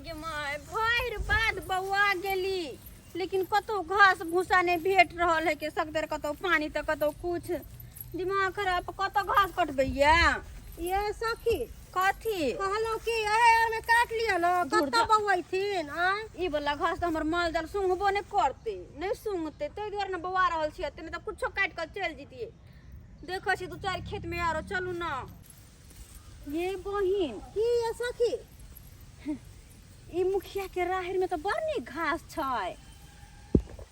गे माय, भरि बाद बौआ गेली, लेकिन कतौ घास भूसा नहि भेट रहल है के सगदर, कतौ पानी तऽ कतौ कुछ। दिमाग खराब, कतौ घास कटबैया। ये सखी। कथी? कहलहुँ कि एहे आरमे काटि लिअ ने। धुर कतऽ जा। बौअथिन आँय? ई वाला घास तऽ हमर माल जाल सूंघबो नहि करतै, नहि सूंघतै, ताहि दुआरे ने बौआ रहल छियै। एते नहि तऽ कुछो काटि कऽ चलि जैतियै। देखै छी दू चारि खेतमे आरो, चलू ने। ये बहिन। की ये सखी? ई मुखिया के राहरि में तऽ बड़ नीक घास छै।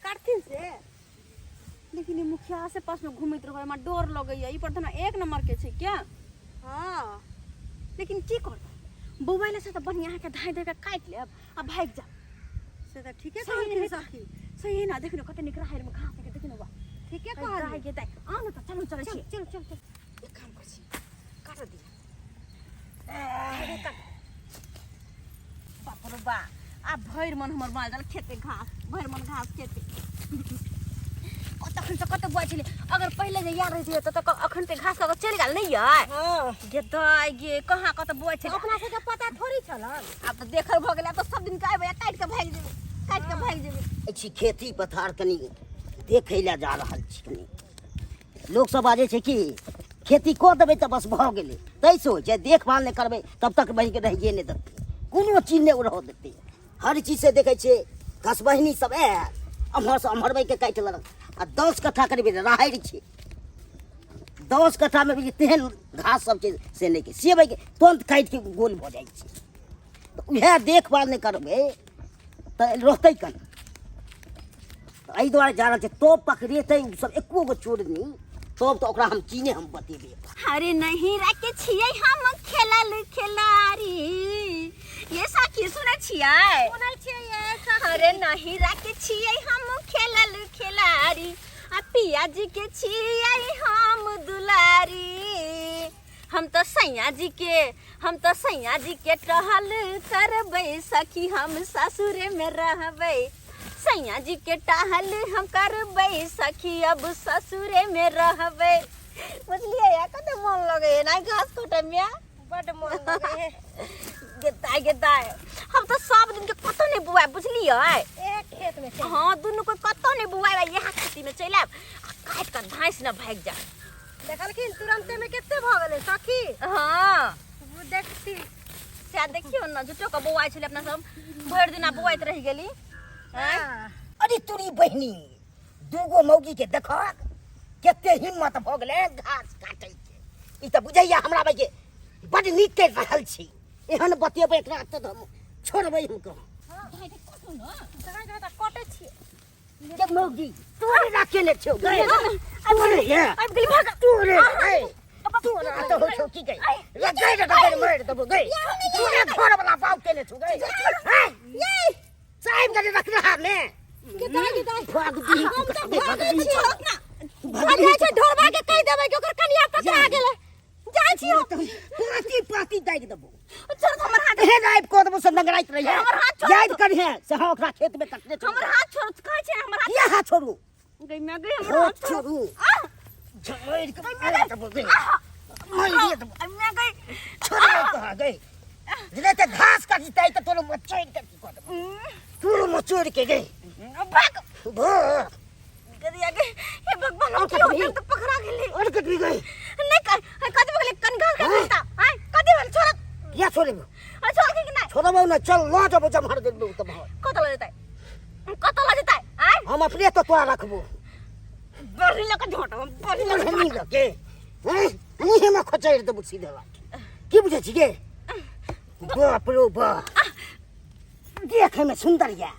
काटथिन से? लेकिन ई मुखिया आसे पास में घूमैत रहै, हमरा डर लगैया। ई पर तऽ एक नंबर के छै क्या? हाँ। लेकिन की करबै, बौआइला से तऽ बढ़िआँ अहाँके धाँइ धऽ कऽ काटि लेब आ भागि जायब। से तऽ ठीके सही कहलखिन है। सखी। सही है ना? देखियौ कते नीक राहरि में घास है, देखियौ ने बा। ठीके राहरि कहलियै। के दाइ आउ ने तऽ, चलू, चलै चल छी। चल चल चल। एक काम करै छी, काटऽ दिअ। काट। बाप रे बा, आब भरि मन हमर माल जाल खेतै घास, भरि मन घास खेतै। कतखन से कतऽ बुआ छलै। अगर पहिले जे याद रहै तऽ अखन ते घास लऽ कऽ चलि गेल नहि यै? हाँ। गे दाइ गे, कहाँ कतऽ बुआ छलै। अपना सबके पता थोड़ी छलन। आब तऽ देखल भऽ गेलै, आब तऽ सब दिन के आबै आ काटि कऽ भागि जेबै, काटि कऽ भागि जेबै। छी खेती पथार कनि देखै लए जा रहल छी। कनि लोक सब बाजै छै कि खेती कऽ देबै तऽ बस भऽ गेलै, ताहिसँ होइ छै। देखभाल नहि करबै तब तक बहिके रहिए नहि देतै, कोनो चीज नहि रहऽ देतै। हर चीजसँ देखै छियै घसबहिनी सब आयल, एम्हरसँ एम्हर बहिके काटि लेलक। आ 10 कट्ठा करीब राहरि छै, 10 कट्ठामे भी तेहन घास सब छै से नहि से बहिके तुरन्त काटिके गोल भऽ जाइ छै। तऽ उएह देखभाल नहि करबै तऽ रहतै केना? तऽ एहि दुआरे जा रहल छै। तब पकड़ेतै ओ सब एको गो चोरनी तब तऽ ओकरा हम चीने हम बतेबै। अरे नहीं राखे छियै हम खेलल खेलारी। ये साखी, सुनै छियै? सुनै छियै ये सखी। अरे नहीं राखे छियै हम खेलल खेलारी, आ पिया जी के छियै हम दुलारी। हम तऽ सैया जी के, हम तऽ सैया जी के टहल करबै सखी, हम ससुरे में रहबै। सैया जी के टहल हम करबै सखी, अब ससुरे में रहबै। बुझलियै या? कते मन लगै है ना घास कटै में? बड मन लगै है। गेताय गेताय, हम तऽ सब दिन के कतौ नहि बुआए, बुझलियै? एक खेत में चलि। हाँ, दुनू कोई कतौ नहि बुआए, यहाँ खेती में चलि आयब आ काटि कऽ धाँसि ने भागि जायब। देखलखिन तुरंते में कते भऽ गेलै सखी? हाँ। ओ देखती। सएह देखियौ ने, झूठो के बौआइ छलै अपना सब, भरि दिना बौआइत रहि गेली। आँय? हाँ। अरे तोरी बहिनी, दूगो मौगी के देखक कते हिम्मत भऽ गेलै घास काटै के। ई तऽ बुझैया हमरा भाई के बड नीक करि रहल छी। एहन बतेबै एकरा तऽ हम छोड़बै हम कहाँ। जगह जगह कटै छियै। जे मौगी तोरे राखे ने छौ गए, तोरे हे। आबि गेली, भाग। तोरे हे, तोरा तऽ हो छौ की गई रे? गई रे गई, मारि देबो गई। तोरे घर वाला बाप केने छौ गई हैं? साहेब के रख रहा में के दाइ के दाइ। भाग दी। हम तऽ भागै छी। छोड़त ना। भागै छै, ढोरबा के कहि देबै कि ओकर कनिया पकड़ा गेलै। जाइ छी हम। पाती पाती दागि देबो। छोड़ हमर हाथ। एहन आबि कऽ देबो से नंगराइत रहिहे। हमर हाथ छोड़। याद करिहे से हाँ, ओकरा खेत में कटने छौ। हमर हाथ छोड़ कहै छै, हमर हाथ। किया हाथ छोड़ू? गई मैं गई, हमर हाथ हाथ छोड़ू। आह! झमारि के मारि देबो गई, मारि देबो। मैं गई। छोड़बै कहाँ गई? जे तऽ घास कटतै तऽ तोरो मचोड़ि के की कऽ देबो, तोरो मचोड़ि के गई। भाग। भाग। गदिया गे, हे भगवान, हम और की हो कटबी? गेल तऽ पकड़ा गेली। और कटबी गई? नहीं कर, कथी भऽ गेलै? कनि घास काटि ता आय, कथी भेल? छोड़। किया छोड़ेबो? आ छोड़ के कि नहीं? छोड़बो ना, चल लऽ जेबो, जमहर देबो तमहर। कतऽ लऽ जेतै? कतऽ लऽ जेतै आय? हम अपने तो तोरा रखबो। बड़ी लऽ कऽ झोंट, बड़ी लऽ कऽ। बड़ी लऽ के हैं, मुँहे में खचैड़ देबो सीधे। बात की बुझै छी गे? बाप रो बाप, देखै में सुंदर या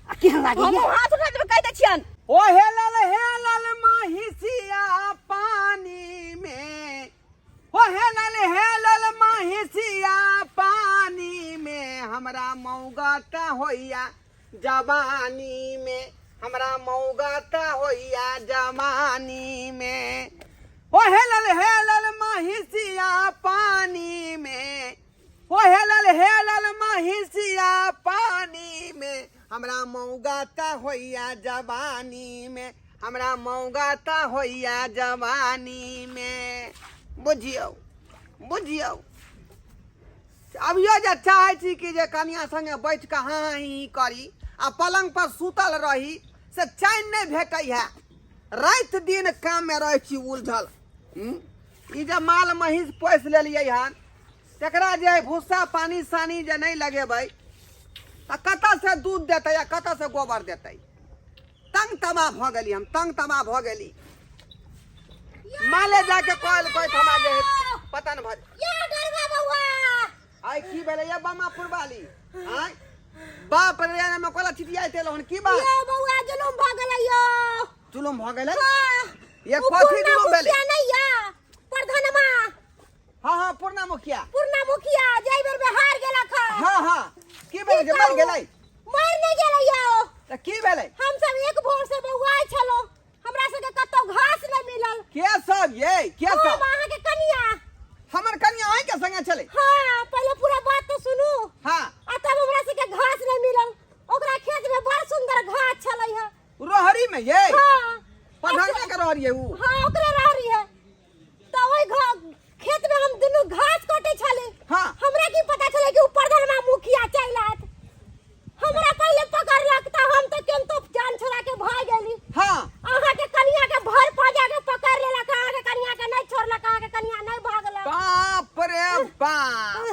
आ केहन लागैया। हम हाथ उठा देबै, कहि दै छियन। ओ हेलल हेलल महिसिया पानी में, ओ हेलल हेलल महिसिया पानी में, हमरा मौगत होइया जवानी में, हमरा मौगत होइया जवानी में। ओ हेलल हेलल महिसिया पानी में, ओ हेलल हेलल महिसिया पानी में, हमरा मौगा त होइया जवानी में, हमरा मौगा त होइया जवानी में। बुझियौ, बुझियौ। अभियो जे चाहै छी कि जे कनिया संगे बैठ कऽ हाँ हाँ ही ही करी आ पलंग पर सुतल रही से चैन नहि भेटै है राति दिन काममे रहै छी उलझल। ई जे माल महींस पोसि लेलियै हन तकरा जे भूसा पानी सानी जे नहि लगेबै तऽ कतऽसँ दूध देतै आ कतऽसँ गोबर देतै। तंग तबाह भऽ गेली हम, तंग तबाह भऽ गेली। माले जाके कहल कहैत हमरा जे पतन भऽ या डरवा बौआ। आइ की भेलै ये बमा पुरवाली? आइ बाप रे, एना कोला चिटियाइत एलहुँ हन, की बात? यो बौआ जुलुम भऽ गेलै यो। जुलुम भऽ गेलै? हाँ। ये उ कथी पूर्णा जुलुम भेलै? मुखिया नहीं या प्रधानमा। हाँ हाँ पूर्णा मुखिया। पूर्णा मुखिया जै बेर में हार गेलक हँ। हाँ हाँ की भेलै जे मरि गेलै? मरि नहि गेलै यौ। तऽ की भेलै? हम सब एक भोर से बौआइ छलहुँ, हमरा सबके कतौ घास नहि मिलल। के सब ये? के हम सब? अहाँके कनिया। हमर कनिया अहीं के संगे छलै? हाँ, पहिले पूरा बात तो सुनू। हाँ। आ तब हमरा सबके घास नहि मिलल। ओकरा खेत में बड़ सुंदर घास छलै हँ। रोहरी में ये? हाँ। प्रधानमा के रोहरी है उ? हाँ, ओकरे रोहरी है। तो ओहि खेत में हम दुनू घास काटे छली। हाँ। हमरा की पता छलै कि उ प्रधानमा मुखिया चलि आयत। हमरा पहिले पकड़लक तऽ हम तऽ केनतो जान छोड़ा के भाग गेली। हाँ। अहाँ के कनिया के भर पाजा के पकड़ लेलक, अहाँ के कनिया के नहीं छोड़लक, अहाँ के कनिया नहीं भागलक। बाप रे बाप,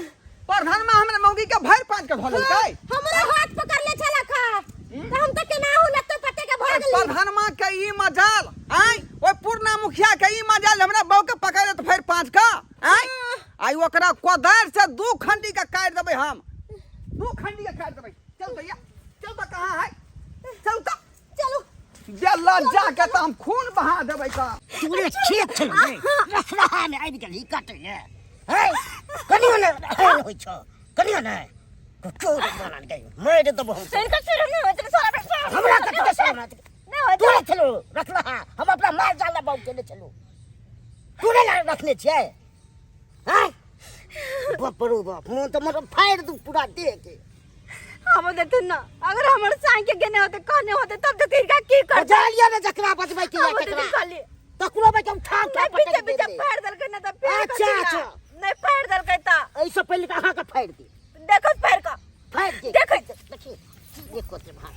प्रधानमा हमरा मौगी के भर पाँच के धऽ लेलकै। हमरा हाथ पकड़ ले छलक हँ, तऽ हम तऽ केनाहु लत्ते पत्ते के भाग गेली। प्रधानमा के ई मजाल, आँय ओहि पूर्णा मुखिया के ई मजाल हमरा बहू के पकड़ लेत भरि पाँच के, आँय आइ ओकरा कोदारि से 2 खंडी के काटि देबै हम, 2 खंडी के काटि देबै। चल भैया, चल तऽ कहाँ है, चल तऽ। चलू। जे लज्जा के तऽ हम खून बहा देबै का। तोरे खेत छलौ रे, रखलाहा में आबि गेलही काटै ले। हे, कनियो ने होइ छौ, कनियो ने। चोर बनल गई, मारि देबौ हम। इनका सिर नहीं होइत, सारा बेटा। हमरा कतऽ शरम आयत? नहीं होइत। तोरे छलौ रखलाहा, हम अपना माल जाल ला बाउग केने छलौ, तोरे ला रखने छियै? हैं बाप रो बाप, मोन तऽ मोन फाड़ि दू पूरा देह के। हम देते ना, अगर हमर साई के गेने होते कहने होते तब तो इनका की कर बजा लिया ना जकरा बजबै के हम तकरा। देते खाली। तकरो बे हम ठाक ठाक नहीं, पीछे पटक पीछे देले। फाड़ देलकै ना त फेर अच्छा, कथी ना? अच्छा। नहीं फाड़ देलकै त। एहिसँ पहिले तऽ अहाँके फाड़ि दी। देखो फाड़ का। फाड़ि दे। देखो। देखी, देखो ते भाग।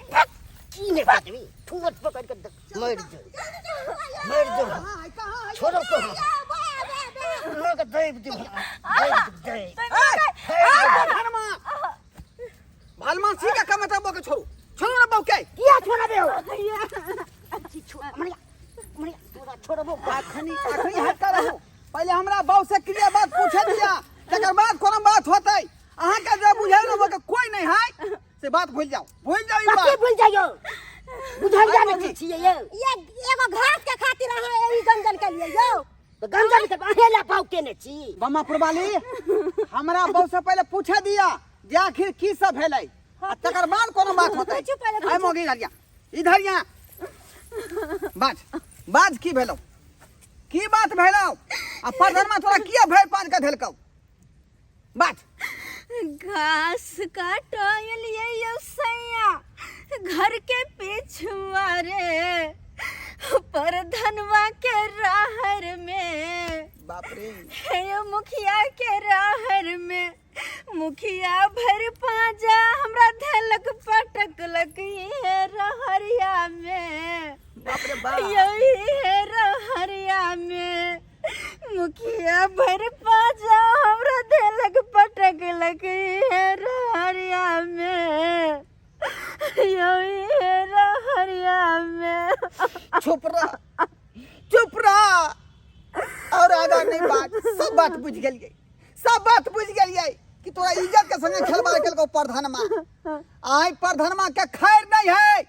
की नहि बजबी? ठुमत पकड़ के देख, मरि जो। मरि जो। छोड़ो तो। लोग दैब दियो। दैब दे। भलमा भलमा सीधा कमता बो के छोड़ू, छोड़ू ना बो के। किया छोड़बे हो? मरिया, मरिया, तोरा छोड़बो। अखनी अखनी हटका रहू, पहिले हमरा बहू से क्रिया बात पूछे दिया, तकर बाद कोनो बात होतै। अहाँ के जे बुझै ना बो के कोई नहीं है से बात भूल जाओ, भूल जाओ ई कथी बात। भूल जाइयो? बुझल जाने की छियै यौ? ये एगो घास के खातिर अहाँ ई गंजन के लिए यौ। तऽ गंजन के अहें ला पाव केने छी। बमा पुरवाली, हमरा बहू से पहिले पूछे दिया जे आखिर की सब भेलै, आ तकर बाद कोनो बात होतै। पूछू पहिले, आइ मोगी इधर या, इधर या। बाज, बाज की भेलौ? की बात भेलौ? आ प्रधानमा तोरा किया भरि पान के धेलकौ? बाज। घास काटलिए यौ सैया घर के पिछुआ रे, पर धनवा के राहर में। बाप रे। हे यौ मुखिया के राहर में, मुखिया भर पाजा हमरा धेलक पटकलक हे रहरिया में। बाप रे बाप। यौ हे रहरिया में, मुखिया भर पाजा हमरा धेलक पटकलक हे रहरिया में। यौ हे रहरिया में। चुप रह, चुप रह, और आगा नहीं बात, सब बात बुझ गेलियै, सब बात बुझ गेलियै कि तोरा इज्जत के संगे खेलबा केलकौ प्रधानमा। आइ प्रधानमा के खैर नहीं है,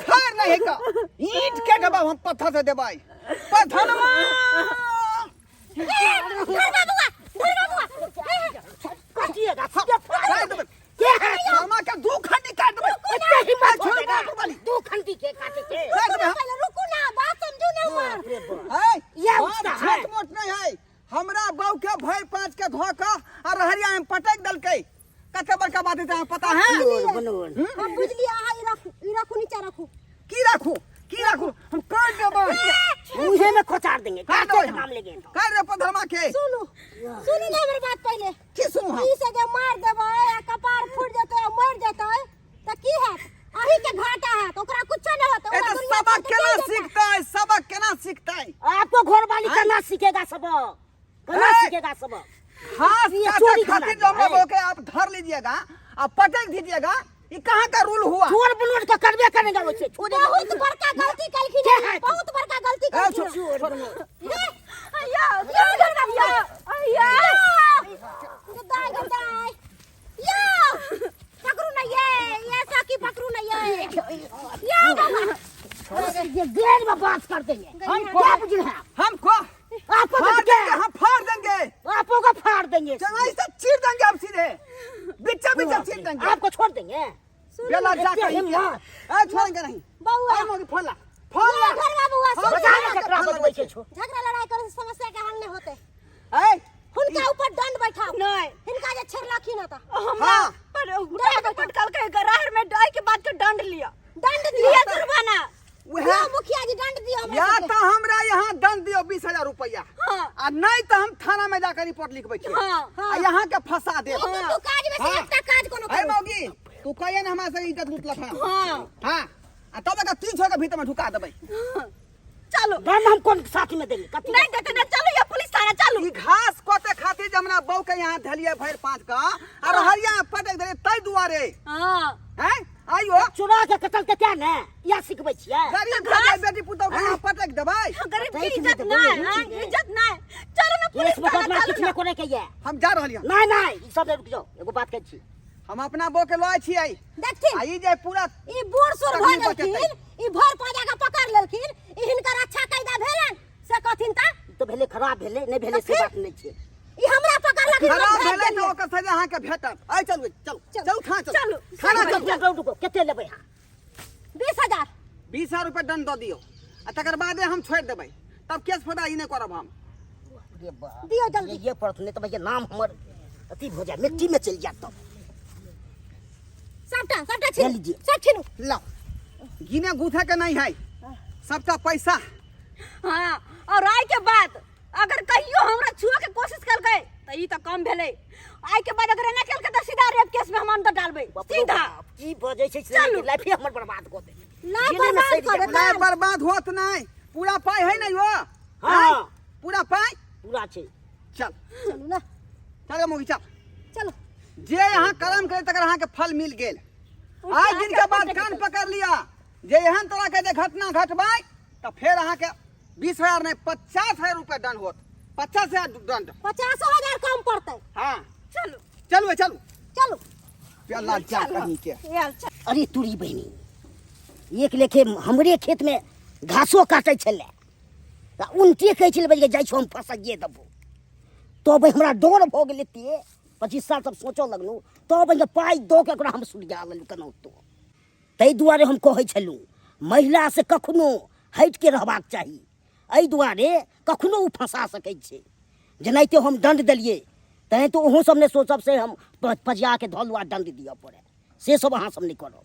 खैर नहीं है का ईंट के डब्बा हम पत्थर से देबै प्रधानमा। कटिएगा, सीधे फाड़ काटि देबै। के है? शर्मा के 2 खंडी काटि देबै। एते हिम्मत छोड़ हो दे, बाबू। 2 खंडी के काटे के। काटि देबै हम। पहिले रुकू ना, बात समझू ना हमर। बाप रे बाप। है, ये बात उसका है। छोट मोट नहीं है। हमरा बहू के भरि पाँच के धो के आ रहरिया में पटक देलकै। कते बड़का बात है पता है? बनोल, बनोल। हम बुझलियै, अहाँ ई राखू, ई राखू, नीचा राखू। की राखू? की राखू हम काट देबै। मुंहे में खोचार देंगे। काट काटे देबै के नाम लेंगे तो। काट दे पधरमा के। सुनू, सुनू ने हमर बात पहिले। की सुनू हम? ई से जे मार देबै आ कपार फूट जेतै आ मर जेतै त की हैत? अही के घाटा हैत, ओकरा कुछो नहि होतै। ए ओकरा तो दुनिया सबक छोड़ि के केना चलि जेतै। सीखतै? सबक केना सीखतै? आपको घर वाली केना सीखेगा सबक? केना ए! सीखेगा सबक? घास ये काटे चोरी खातिर करना जो हमरा है। बहू के आप धर लीजिएगा आ पटक दीजिएगा, ये कहाँ का रूल हुआ? चोर बनोट के करबे करेगा वैसे, छोड़ेगा बहुत नहीं। बड़का गलती कलखिन के है, है? बहुत बड़का गलती ए, कलखिन। छोड़, चोर बनोट। ये, अय्या, यो, यो, अय्या। गदाय, गदाय। यो, पकड़ू ना ये, ये साकी पकड़ू ना ये। यो, बाबा। ये गैर में बात कर देंगे। हम क्या बुझे हैं आप? हमको आपको तो फाड़ क्या? देंगे, हम फाड़ देंगे। आपको को फाड़ देंगे। चंगाई से चीर देंगे हम, सीधे बिच्चा बिच्चा चीर देंगे। आपको छोड़ देंगे। बेला जा कहीं के। हिम्मत। ए, छोड़ेंगे नहीं। बउआ। ए, मोगी, फोन ला, फोन ला। ये घरवा बउआ, हाँ, सुन। बता ना ककरा बजबै छै छो। झगड़ा लड़ाई करे से समस्या के हल नहीं होते। ए, हुनका ऊपर दंड बैठाओ। नहीं। हिनका जे छेड़लखिन त हमरा हाँ। पर उठा के पटकल के गरार में डाल के बाद के दंड लिया। दंड दियो। लिया जुर्माना। वह दियो मुखिया जी, दंड दियो हमरा या सबके। तो हमरा यहाँ दंड दियो 20,000 रुपया। हाँ। आ नहीं तो हम थाना में जाकर रिपोर्ट लिखबै छियै। हाँ, आ यहाँ के फंसा देब। ई दुनू काज में से हाँ। एकटा काज कोनो ए करू। मौगी, तू कहिए ना हमरा से इज्जत लूटलक हन। हाँ। हाँ, आ तब एकर 300 के भीतर में ढुका देबै। चलो। दंड हम कोन साथ में देंगे? कथी? नहीं देते ना, चलो ये पुलिस थाना चलो। ई घास कटे खातिर जे हमरा बहू के यहाँ धलिए भरि पाँच का आ रहरिया पटक देलियै ताहि दुआरे। हाँ। हैं? आइयो। चुरा के कटल के क्या ने? या सिखबै छियै? गरीब के बेटी पुतहु के यहाँ पटक देबै। गरीब की देख इज्जत लेबै, ना, देख हाँ, लेबै। इज्जत ना। चलो ना पुलिस केस मुकदमा थाना किछु चलो ना। नहि करे के ये। हम जा रहलियै। नहीं नहीं, ई सब रुक जाओ, एगो बात कहै छी। हम अपना बहू के लय छियै। देखथिन। आ ई जे पूरा ई बूढ़ सूढ़ भऽ तकलीफ गेलखिन, बचेतै। ई भर पाजा के पकड़ लेलखिन, ई हिनकर अच्छा कायदा भेलन से कहथिन त ई तऽ भेलै खराब भेलै, नहि भेलै से तऽ फिर? बात नहि छै। ई हमरा पकड़लखिन, हम खराब भागि भेलै तऽ गेलियै। ओकर सजा अहाँके भेटत। आइ चलू, चलू, चलू थाना चलू। चलू। थाना चलू। रुको, रुको, रुको, कते लेबै अहाँ? 20,000। 20,000 रुपया दंड दऽ दियौ आ तकर बादे हम छोड़ि देबै, तब केस फौदा ई नहि करब हम। रे बाप। दियौ जल्दी। ये पड़त नहि तऽ भैया नाम हमर अथी भऽ जाय, मिट्टी में चलि जायत तब। सबटा, सबटा ले छीनू। लीजिए। सब छीनू। लाओ, गिने गुथे के नहीं है सबटा पैसा। हाँ, और आइ के बाद अगर कहियो हमरा छुए के कोशिश केलकै त ई त कम भेलै। आइ के बाद अगर एना केलकै त सीधा रेप केस में हम अंदर डालबै। बाप रे सीधा। बाप, की बजै छै से? चलू। लाइफे हमर बर्बाद कऽ देत। ना जेले में बर्बाद सड़ि कऽ जायब। देत। नहीं बर्बाद होत नहीं, पूरा पाई है ना यो? हाँ। हैं? पूरा पाई? पूरा छै। चल। चलू ना। चल मोगी, चल। चलो। जे यहाँ कर्म करे तकर अहाँ के फल मिल गेल। आज दिन के बाद कान पकड़ लिया, जे एहन तरह के जे घटना घटबै तऽ फेर अहाँ के 20,000 नहीं 50,000 रुपया दंड होत। 50,000 दंड। 50,000 कम पड़तै। हाँ। चलू। चलू, चलू। चलू। प्याला जा कहीं के। यार, चल। अरे तुरी बहिनी, एक लेखे हमरे खेत में घासो काटै छलै आ उनटे कहै छलै बजके जाइ छौ हम फसैये देबौ, तब हमरा डर भऽ गेलै। ते 25 साल सब सोचऽ लगलहुँ, तब एहिके पाइ दऽ के ओकरा हम सुरिया लेलहुँ केनाहितो। ताहि दुआरे हम कहै छलहुँ महिलासँ कखनो हटिके रहबाक चाही, एहि दुआरे कखनो ओ फँसा सकै छै। जेनाहिते हम दण्ड देलियै तेनाहिते ओहो सब नहि सोचब से हम पजियाके धऽ लू आ दण्ड दिअ पड़ै, से सब अहाँ सब नहि करब।